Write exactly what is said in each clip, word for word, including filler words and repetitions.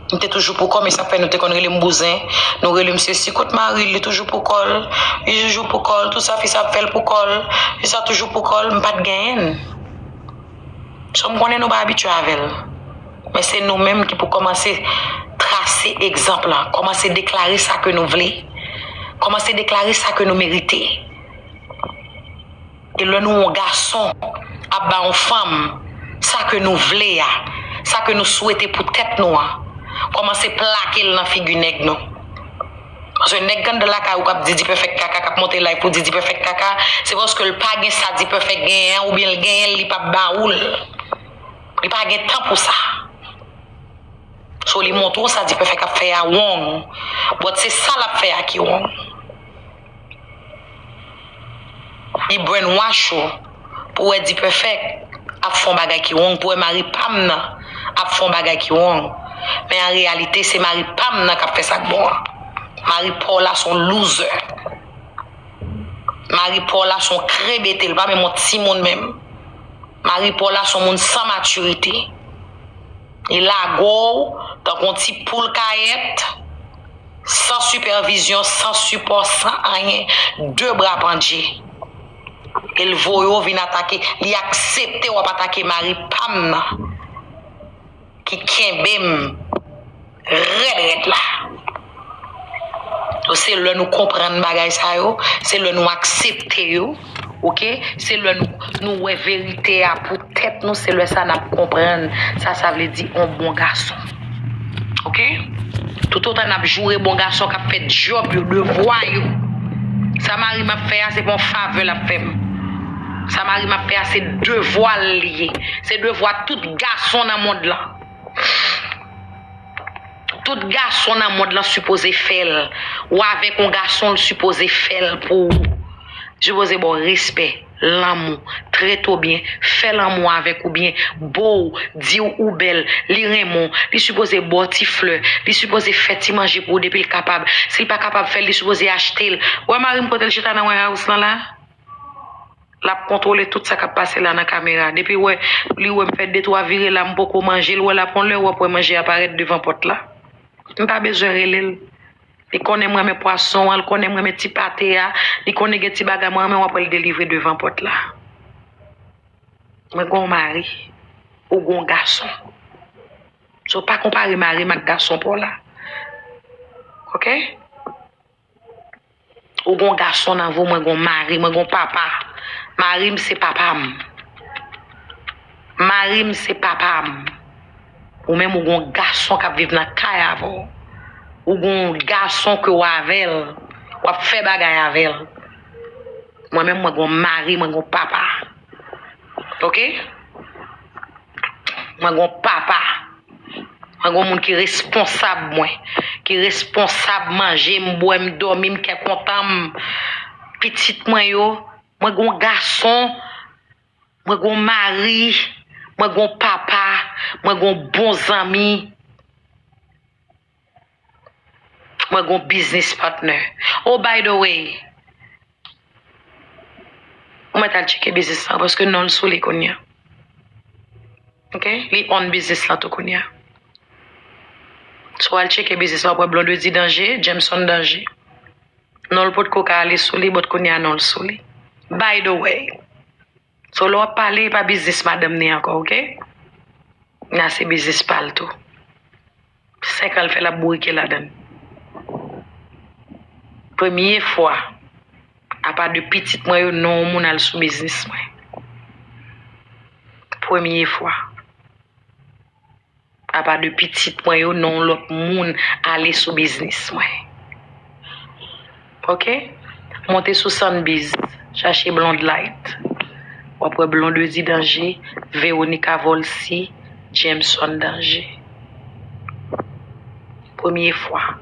M te toujou pou kò m, e sa k fè nou te konn rele m bouzen. Nou rele m sesi. Kot mari l, li toujou pou kò l. Li toujou pou kò l. Tout sa fi sa ap fè l pou kò l. Li sa toujou pou kò l. M pa t genyen l. So, m konnen nou pa abitye avè l. Men se nou menm ki pou kòmanse trase egzanp lan. Kòmanse deklare sa ke nou vle. Kòmanse deklare sa ke nou merite. E lè nou wè yon gason ap ba yon fanm sa ke nou vle a, sa ke nou swete pou tèt nou an, kòmanse plake l nan figi nèg nou. Paske nèg k anndan lakay ou k ap di Dipèfèk kaka, k ap monte live pou di Dipèfèk kaka, se paske l pa gen sa Dipèfèk genyen an, oubyen l genyen l, li p ap ba ou l. Li pa gen tan pou sa. So, li montre w sa Dipèfèk ap fè a wrong. But se sa l ap fè a ki wrong. Li brainwash ou pou wè Dipèfèk ap fè yon bagay ki wrong, pou wè mari pa m nan ap fè yon bagay ki wrong. Men an reyalite, se mari pa m nan k ap fè sa k bon an. Mari pa w la se yon loser. Mari pa w la se yon krebete, l pa menm yon timoun menm. Mari pa w la se yon moun san matirite. Li lage w tankou yon ti poul kayèt, san sipèvizyon, san sipò, san anyen, de bra pandje. E l voye w vin atake, li aksepte w ap atake mari pa m nan, ki kenbe m rèd rèd la. Donk, se lè nou konprann bagay sa yo, se lè nou aksepte yo, oke? Se lè nou, nou wè verite a pou tèt nou, se lè sa n ap konprann sa sa vle di yon bon gason. Oke? Toutotan n ap joure bon gason k ap fè djòb yo, devwa yo. Sa mari m ap fè a, se pa yon favè l ap fè m. Sa mari m ap fè a, se devwa l li ye. Se devwa tout gason nan mond lan. Tout gason nan mond lan sipoze fè l. Ou avèk yon gason, l sipoze fè l pou ou. Li sipoze ba w respè, lanmou, trete w byen, fè lanmou avèk ou byen, bo w, di w ou bèl, li renmen w, li sipoze ba w ti flè, li sipoze fè ti manje pou ou depi l kapab. Si l pa kapab fè l, li sipoze achte l. Ou wè mari m kote l chita nan warehouse lan la? L ap kontwole tout sa k ap pase la nan kamera. Depi wè, li wè m fè de twa vire la, m poko manje, l wè l ap yon lè, w ap wè manje a parèt devan pòt la. M pa bezwen rele l. Li konnen m renmen pwason an, li konnen m renmen ti pate a, li konnen gen ti bagay mwen renmen, w ap wè l delivre devan pòt la. Mwen gen yon mari, ou gen yon gason. So, pa konpare mari m ak gason pa w la. Oke? Ou gon gason nan vi w, mwen gon mari, mwen gon papa. Mari m se papa m. Mari m se papa m. Ou menm ou gon gason k ap viv nan kay avè w. Ou gon gason ke w avè l. W ap fè bagay avè l. Mwen menm mwen gon mari, mwen gon papa. Oke? Mwen gon papa. Mwen gon moun ki responsab mwen. Ki responsab manje m, bwè m, dòmi m, kè kontan m, pitit mwen yo. Mwen gon gason. Mwen gon mari. Mwen gon papa. Mwen gon bon zanmi. Mwen gon business partner. Oh, by the way, ou mèt al tcheke biznis lan paske non l sou li kounye a. Oke? Li own biznis lan tou kounye a. So, al tcheke biznis lan, w ap wè Blondedy Danger, Jameson Danger. Non l potko ka ale sou li, but kounye a non l sou li. By the way. So, lè w ap pale, e pa biznis madanm ni ankò, oke? Nan se biznis pa l tou. Senk an l fè l ap bourike ladan l. Premye fwa, apa de pitit mwen yo, non yon moun al sou biznis mwen. Premye fwa. Apa de pitit mwen yo, non yon lòt moun ale sou biznis mwen. Oke? Monte sou Sunbiz, chache Blonde Light. W ap wè Blondedy Danger, Veronica Volcy, Jameson Danger. Premye fwa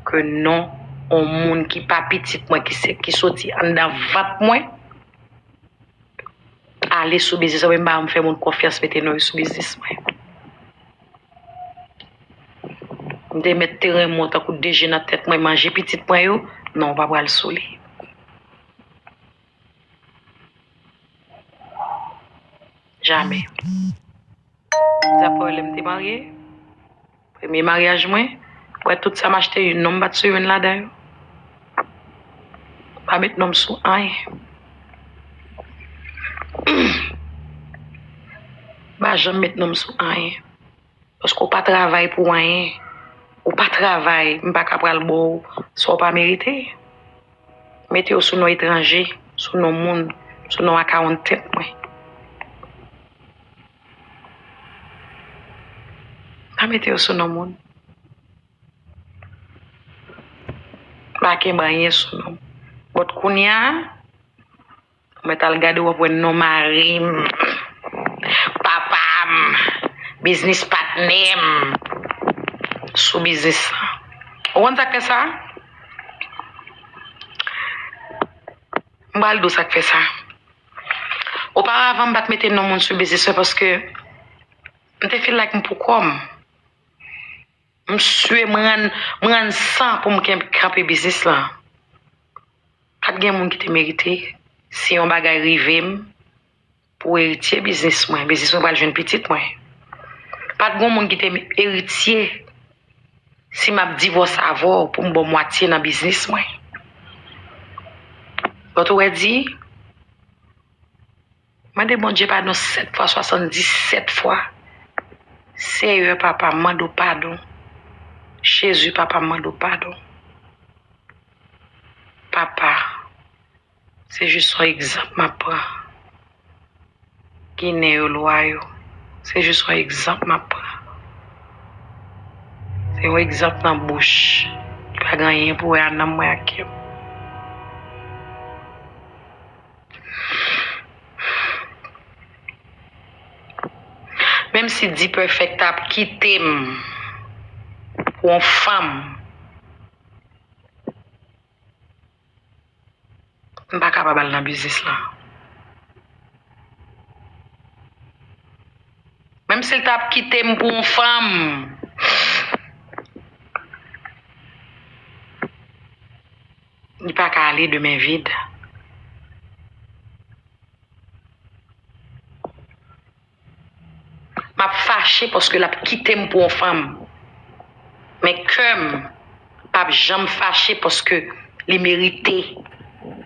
ke non yon moun ki pa pitit mwen, ki se, ki soti anndan vant mwen, ale sou biznis mwen, m pa janm fè moun konfyans mete non yo sou biznis mwen. M te mèt teren mwen tankou de je nan tèt mwen, manje pitit mwen yo, non, w pa pral sou li. Jamè. Sa fè lè m te marye, Premye maryaj mwen, wè tout sa m achte, youn non m pa t sou youn ladan yo. M pa met non m sou anyen. M pa janm met non m sou anyen. Paske w pa travay pou anyen. Ou pa travay, m pa ka pral ba w sa w pa merite. Mete yo sou non etranje, sou non moun, sou non accountant mwen. Pa mete yo sou non moun. Pa kenbe anyen sou non. But kounye a, ou mèt al gade, w ap wè non mari m, papa m, biznis patnè m sou biznis lan. Ou konn sa k fè sa? M pral di w sa k fè sa. Oparavan, m pa t mete non moun sou biznis mwen paske m te feel like m pou kò m. M swe, m rann, m rann san pou m ken-, kanpe biznis lan. Pa t gen moun ki te merite, si yon bagay rive m, pou eritye biznis mwen. Biznis mwen pral jwenn pitit mwen. Pa t gen moun ki te eritye si m ap divòse avè w pou m ba w mwatye nan biznis mwen. But ou wè di, mande Bondye padon sèt fwa, swasanndisèt fwa. Seyè, papa, m mande w padon. Jezi, papa, m mande w padon. Papa, se jis yon egzanp m ap pran. Ginen yo, lwa yo, se jis yon egzanp m ap pran. Se yon egzanp nan bouch. Li pa gen anyen pou wè a nanm mwen ak kè m. Menm si D-Perfect t ap kite m pou yon fanm, m pa kapab al nan biznis lan. Menm si l t ap kite m pou yon fanm, li pa ka ale de men vid. M ap fache paske l ap kite m pou yon fanm. Men kè m p ap janm fache paske li merite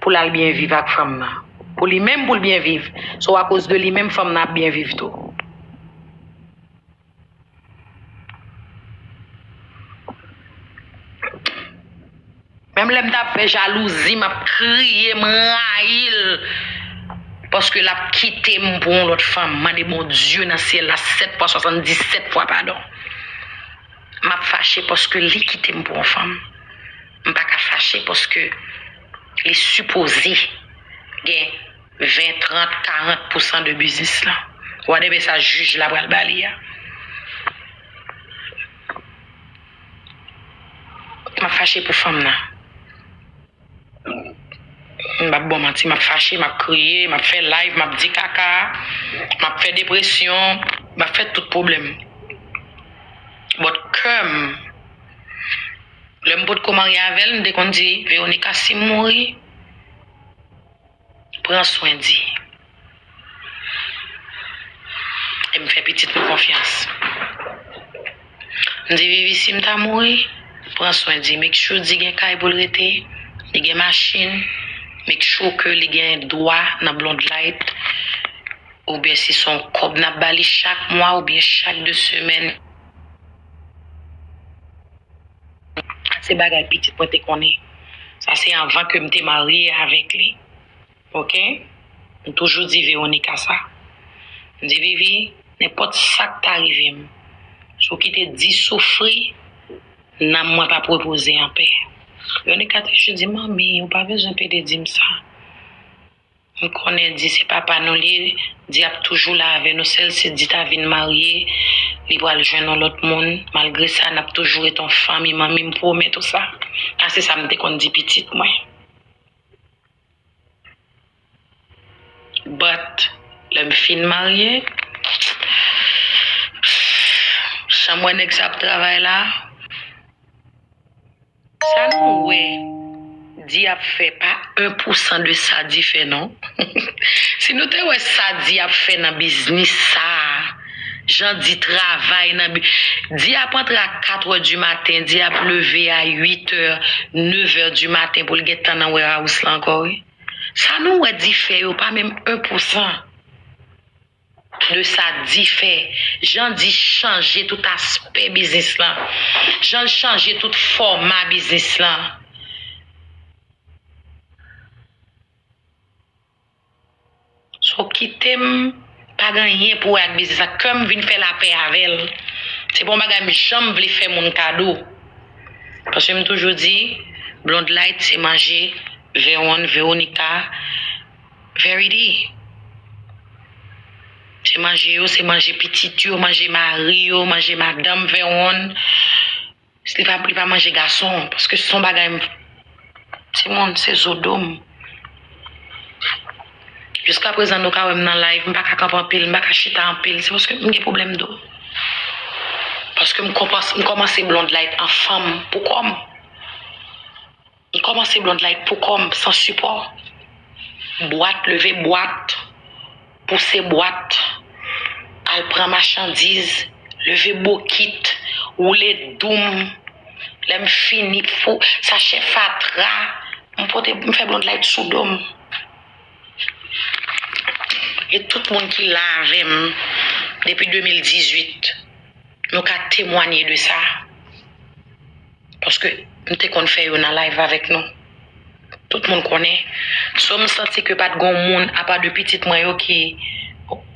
pou l al byen viv ak fanm nan. Pou li menm, pou l byen viv. So, akoz de li menm, fanm nan ap byen viv tou. Menm lè m t ap fè jalouzi, m ap kriye, m rayi l. Paske l ap kite m pou yon lòt fanm. Mande Bondye nan syèl la sèt fwa, swasanndisèt fwa padon. M ap fache paske li kite m pou yon fanm. M pa ka fache paske li sipoze gen ven, trant, karant pousan de biznis lan. Whatever sa jij la pral ba li a. M ap fache pou fanm nan. M p ap ba w manti, m ap fache, m ap kriye, m ap fè live, m ap di kaka, m ap fè depresyon, m ap fè tout pwoblèm. But kè m, lè m potko marye avè l, m te konn di, Veronica, si m mouri, pran swen Di. E m fè pitit mwen konfyans. M di, Vivi, si m ta mouri, pran swen Di. Make sure Di gen kay pou l rete, li gen machin. Make sure ke li gen dwa nan Blonde Light. Oubyen si se yon kòb n ap ba li chak mwa oubyen chak de semèn. Sa se bagay pitit mwen te konnen. Sa se anvan ke m te marye avèk li. Oke? M toujou di Veronica sa. M di, Vivi, nenpòt sa k ta rive m, si w kite Di soufri, nanm mwen p ap repoze anpè. Veronica te toujou di, Manmi, ou pa bezwen pede Di m sa. M konnen Di se papa nou li ye, Di ap toujou la avè nou. Sèl si Di ta vin marye, li pral jwenn yon lòt moun. Malgre sa, n ap toujou ret yon fanmi, manmi, m pwomèt ou sa. A se sa m te konn di pitit mwen. But, lè m fin marye, jan m wè nèg sa ap travay la, sa nou wè Di ap fè pa en pousan de sa Di fè non. Si nou te wè sa Di ap fè nan biznis sa a, Jan di travay nan bi-, di ap antre a kat è di maten, di ap leve a uit è, nèf è di maten pou l gentan nan warehouse la ankò, wi. Sa nou wè di fè yo pa menm en pou san de sa di fè. Jan di chanje tout aspè biznis lan. Jan l chanje tout fòma biznis lan. So, kite m, pa gen anyen pou wè ak biznis la. Kè m vin fè lapè avè l. Se pa yon bagay m janm vle fè moun kado. Paske m toujou di, Blonde Light se manje Veron, Veronica, Verity. Se manje yo, se manje pitit yo, manje mari yo, manje madanm Veron. Li pa, li pa manje gason, paske se yon bagay m, timoun, se zo do m. Jiskaprezan nou ka wè m nan live, m pa ka kanpe anpil, m pa ka chita anpil, se paske m gen pwoblèm do. Paske m konpans-, m kòmanse Blonde Light an fanm pou kò m. M kòmanse Blonde Light pou kò m, san sipò. Bwat, leve bwat, pouse bwat, al pran machandiz, leve bokit, woule doum. Lè m fini, pou sachè fatra, m pote, m fè Blonde Light sou do m. E tout moun ki la avè m depi de mil dizuit, nou ka temwanye de sa. Paske m te konn fè yo nan live avèk nou. Tout moun konnen. So, m santi ke pa t gon moun, apa de pitit mwen yo ki,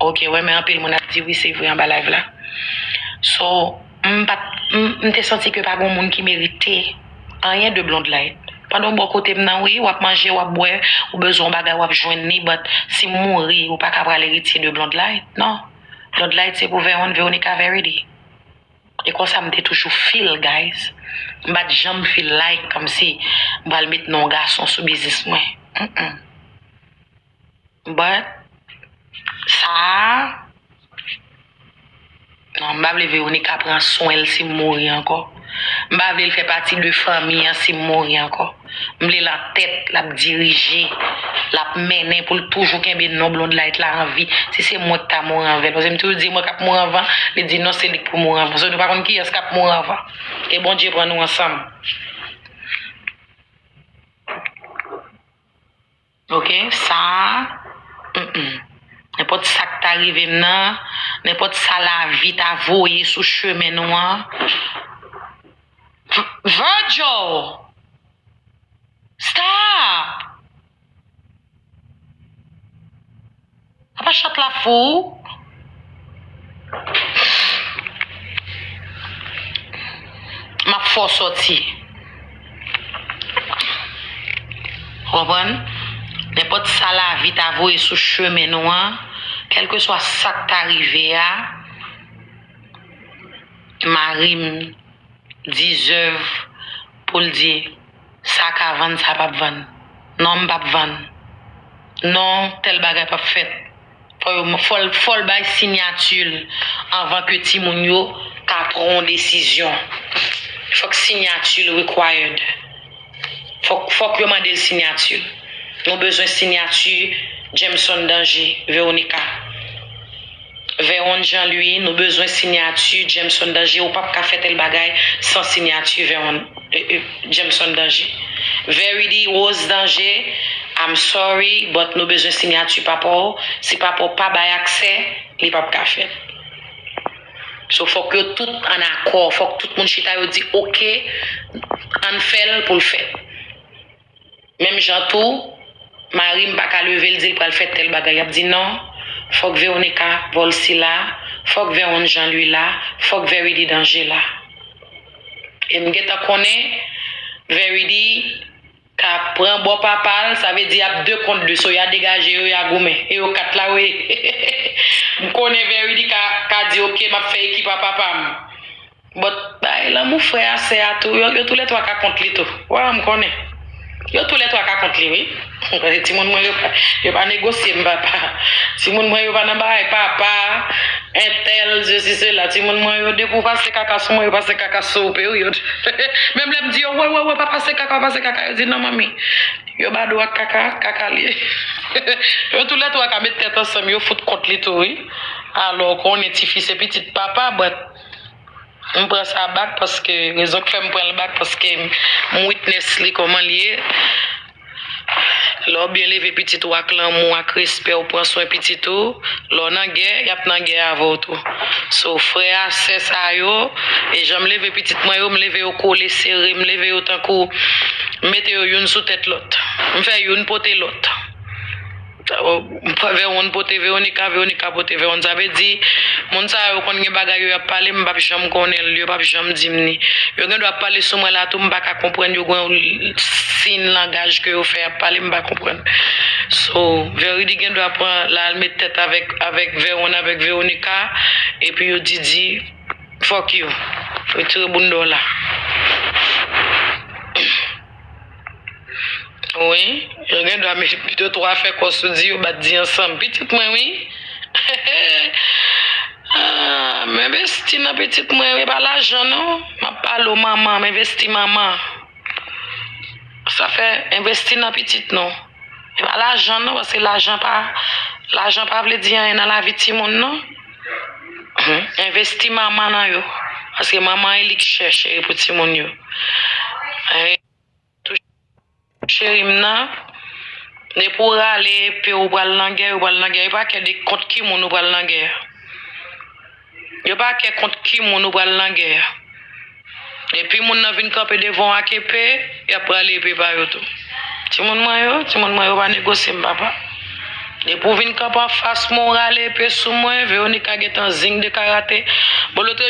ok, wè, men anpil moun ap di, wi, se vre, anba live la. So, m pa t, m, m te santi ke pa gon moun ki merite anyen de Blonde Light. Pandan w bò kote m nan, wi, w ap manje, w ap bwè, ou bezwen yon bagay, w ap jwenn li, but si m mouri, ou pa ka pral eritye de Blonde Light, non. Blonde Light se pou Veron, Veronica, Verity. E konsa m te toujou feel, guys. M pa t janm feel like kòmsi m pral met non gason sou biznis mwen. Mm-mm. But, sa a, non, m pa vle Veronica pran swen l si m mouri ankò. M pa vle l fè pati de fanmi an si m mouri ankò. M vle l an tèt, l ap dirije, l ap mennen pou l toujou kenbe non Blonde Light la an vi. Si se mwen k ta mouri anvan l, paske m toujou di mwen k ap mouri anvan, li di non, se li k pou mouri anvan. So, nou pa konn kiyès k ap mouri anvan. Ke Bondye pran nou ansanm. Ok, sa, mm-mm. Nenpòt sa k ta rive m nan, nenpòt sa lavi ta voye sou chemen nou an. V-, Virgil! Stop! Apa chat la fou? M ap fè w sòti. Ou konprann? Nenpòt sa lavi ta voye sou chemen nou an, kèlkeswa sa k ta rive a, mari m dizèv pou l di, sa ka vann, sa p ap vann. Non, m p ap vann. Non, tèl bagay p ap fèt. Fò yo, fò l, fò l bay siyati l anvan ke timoun yo ka pran yon desizyon. Fòk siyati l required. Fòk, fòk yo mande l siyati l. Nou bezwen siyati Jameson Danger, Veronica. Veron Jean Louis, nou bezwen siyati Jameson Danger. Ou p ap ka fè tèl bagay san siyati Veron, eh, eh, Jameson Danger. Verity Rose Danger, I'm sorry, but nou bezwen siyati papa w. Si papa w pa bay aksè, li p ap ka fèt. So, fòk yo tout ann akò, fòk tout moun chita, yo di, "Oke, ann fè l pou l fèt." Menm jan tou, mari m pa ka leve l di l pral fè tèl bagay, y ap di, "Non, fòk Veronica Volcy la, fòk Veron Jean Louis la, fòk Verity Danger la." E m gentan konnen Verity ka pran bò papa l, sa vle di y ap de kont de, so y a degaje yo, y a goumen. E yo kat la, wi. M konnen Verity ka, ka di, "Oke, m ap fè ekip a papa m." But, bay lanmou frè a, sè a tou, yo, yo toulètwa ka kont li tou. Wa, m konnen. Yo toulètwa ka kont li, wi. Timoun mwen yo pa, yo pa negosye m, papa. Timoun mwen yo pa nan bagay papa, entèl, sesi, sela. Timoun mwen yo, depi w pase kaka sou mwen, yo pase kaka sou ou, peryòd. Menm lè m di yo, wè, wè, wè, pa pase kaka, pa pase kaka, yo di, non, manmi. Yo badou ak kaka, kaka li ye. Yo toulètwa ka met tèt ansanm, yo fout kont li tou, wi. Alò, konnen tifi se pitit papa, but m pran sa back paske, rezon k fè m pran l back, paske m witness li kòman l ye. Lè w byen leve pitit ou ak lanmou, ak respè, ou pran swen pitit ou, lè w nan gè, y ap nan gè avè w tou. So, frè a, sè sa yo, e jan m leve pitit mwen yo, m leve yo kole, sere, m leve yo tankou, m mete yo youn sou tèt lòt. M fè youn pote lòt. Veron pote Veronica, Veronica pote Veron. Sa vle di, moun sa yo konn gen bagay yo y ap pale, m p ap janm konnen l, yo p ap janm di m ni. Yo gen dwa ap pale sou mwen la tou, m pa ka konprann, yo gen yon siy langaj ke yo fè ap pale, m pa konprann. So, Veridi gen dwa pran la, al met tèt avèk, avèk Veron, avèk Veronica, epi yo di, di, fuck you. Retire bounda w la. Wi, yo gen dwa met de twa fè kò sou di yo bat di ansanm. Pitit mwen, wi. Ah, m envesti nan pitit mwen, wi, pa lajan, non. M ap pale w, manman, m envesti manman. Sa fè envesti nan pitit nou. E pa lajan, non, paske lajan pa, lajan pa vle di anyen nan lavi timoun, non. Envesti manman nan yo. Paske manman e li k chè, cheri, pou timoun yo. Cheri m nan, depi w rale epe w pral nan gè, w pral nan gè. Yo pa kè de kont ki moun w pral nan gè. Yo pa kè kont ki moun w pral nan gè. Depi moun nan vin kanpe devan w ak epe, y ap rale epe pa yo tou. Timoun mwen yo, timoun mwen yo pa negosye m, papa. Depi w vin kanpe anfas mwen, w rale epe sou mwen, Veronica gentan zing de karate. Bon, lòt